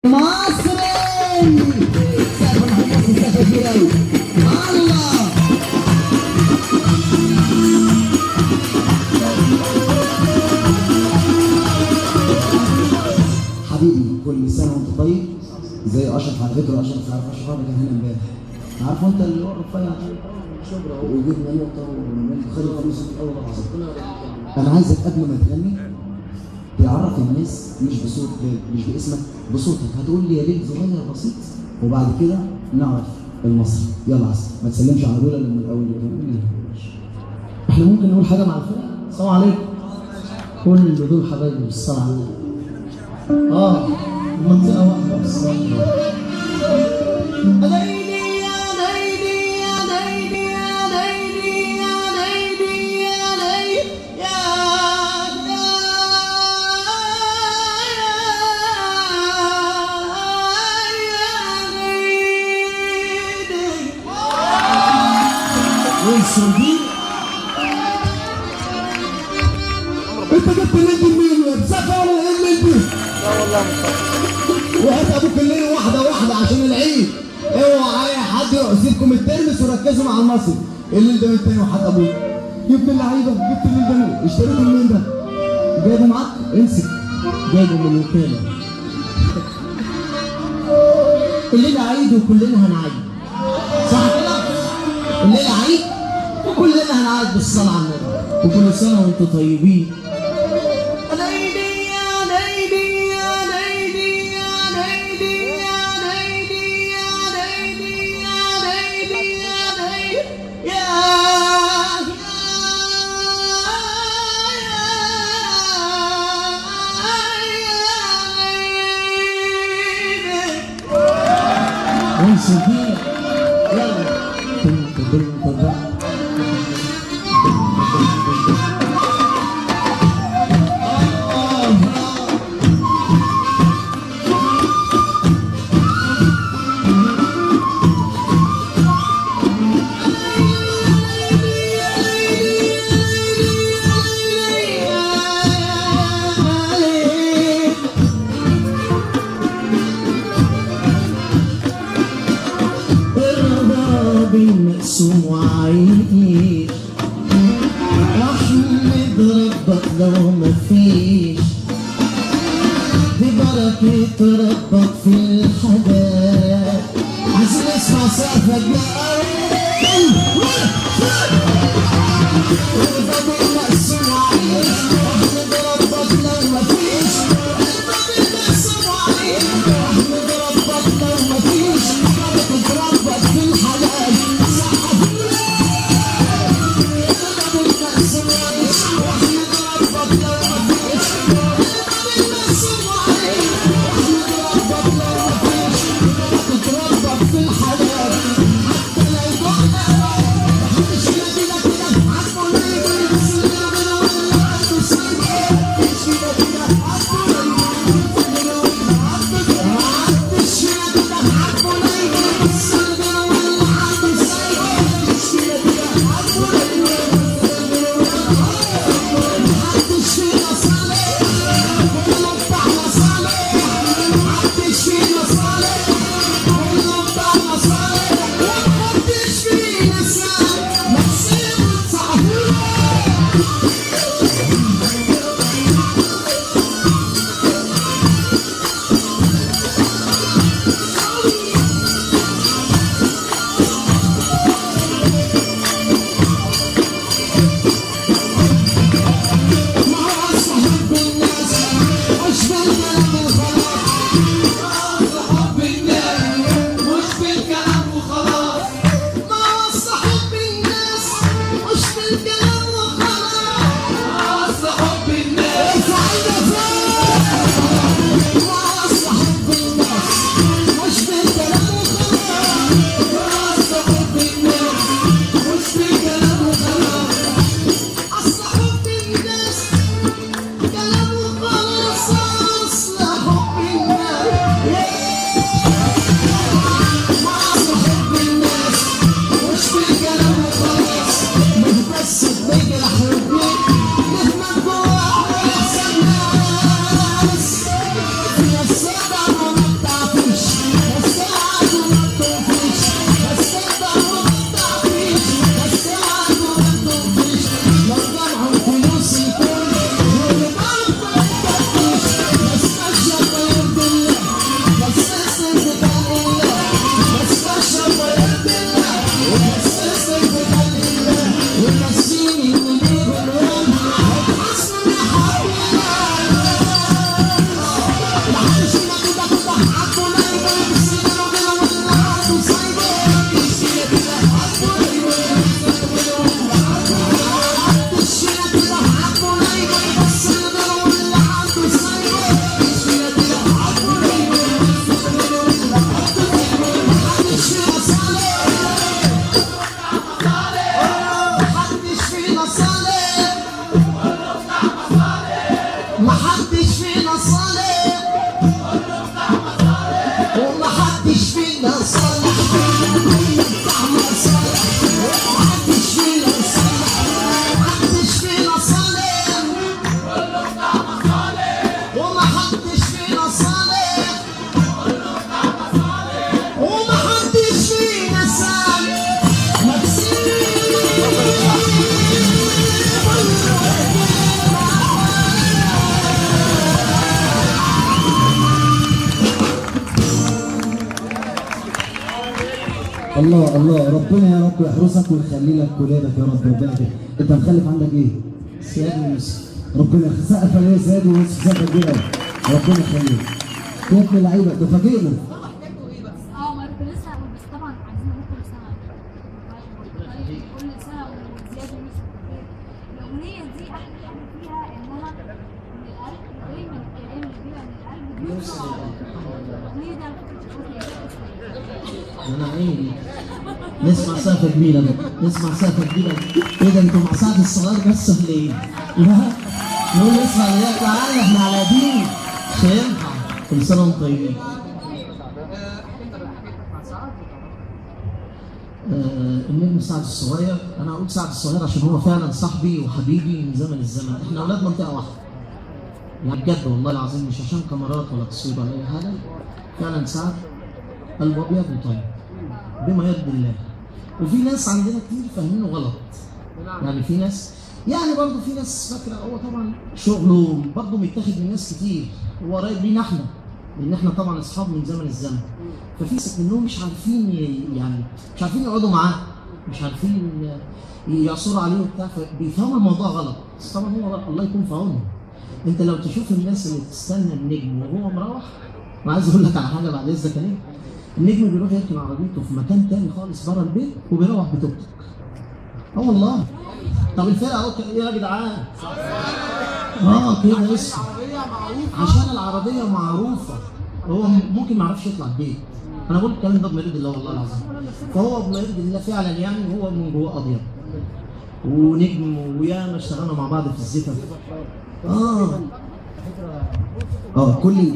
مصري. سقف سقف كبير قوي. الله حبيبي، كل سنة وانت طيب. زي اشرف على فكرة، اشرف عارف اشرف كان هنا امبارح، عارفه انت اللي هو رفيع وجبنا نقطة وخد الفلوس. انا عايزك قبل ما تغني تعرف الناس مش بصوت، مش باسمك، بصوتك. هتقول لي يا ليل صغير بسيط وبعد كده نعرف المصري. يلا عسل، ما تسلمش على دول لما الاول يقول. احنا ممكن نقول حاجة مع الفرقة؟ السلام عليكم. كل دول حبايبي بالصلاة على النبي. منطقة واحدة بس. انت جبت الليل دي منين يا بسفه ولا ايه الليل دي؟ لا والله مش وهات ابوك الليل واحدة واحدة عشان العيد. اوعى اي حد يسيبكم الترمس وركزوا مع المصري. الليل ده من تاني وحد ابوك. جبت اللعيبة، جبت الليل ده منين؟ اشتريته منين ده؟ جايبه معاك؟ امسك. جايبه من الوكالة. الليلة عيد وكلنا هنعيد، صح كده؟ الليلة عيد وكلنا هنعيد بالصلاة على النبي. وكل سنة وانتم طيبين. بالمقسوم وعيش، احمد ربك لو مفيش، دي بركة ربك في الحاجات. عايزين نسمع سقفك بقى. ارضى بالمقسوم وعيش، احمد ربك لو مفيش، ارضى بالمقسوم وعيش، احمد ربك لو مفيش، بركة ربك في الحلال. حتى لو الله الله، ربنا يا رب يحرسك ويخلي لك ولادك يا رب. ربنا يخليك. انت مخلف عندك ايه؟ سياد ويوسف. ربنا سقف يا سياد ويوسف، سقفه كبيرة قوي. ربنا يخليك يا ابن اللعيبة، ده فاجئنا. اه ما كنت لسه هقول، بس طبعا عايزين نقول كل سنة طيب، كل سنة وزياد ويوسف بخير. الاغنية دي احلى حاجة فيها انها من القلب، دايما الكلام اللي بيبقى من القلب بيوصل على طول. الاغنية دي على فكرة ده انا عيني نسمع سقفه كبيرة بقى، نسمع سقفه كبيرة. ايه ده انتوا مع سعد الصغير بس ولا ايه؟ لا نقول اسمع، لا تعالى احنا على دين مش هينفع. كل سنة وانتم طيبين. النجم سعد الصغير، انا هقول سعد الصغير عشان هو فعلا صاحبي وحبيبي من زمن الزمن، احنا اولاد منطقة واحدة يعني بجد والله العظيم، مش عشان كاميرات ولا تصوير ولا اي حاجة. فعلا سعد قلبه ابيض وطيب بما يرضي الله. وفي ناس عندنا كتير فاهمينه غلط، يعني في ناس يعني برضه في ناس فاكره هو طبعا شغله برضه متاخد من ناس كتير، هو قريب لينا احنا لان احنا طبعا اصحاب من زمن الزمن، ففي ناس منهم مش عارفين يعني مش عارفين يقعدوا معاه، مش عارفين يعصروا عليه وبتاع، فبيفهموا الموضوع غلط. بس طبعا هو الله يكون في عونه. انت لو تشوف الناس اللي بتستنى النجم وهو مروح، انا عايز اقول لك على حاجة بعد اذنك يا نجم، النجم بيروح يركن عربيته في مكان تاني خالص بره البيت وبيروح بتوك توك. اه والله. طب الفرقة اهو ايه يا جدعان؟ اه كده اسمه عشان العربية معروفة، هو ممكن ما يعرفش يطلع البيت. انا بقول الكلام ده بما يرضي الله والله العظيم. فهو بما يرضي الله فعلا يعني، هو من جواه ابيض ونجم، وياما اشتغلنا مع بعض في الزفه. كل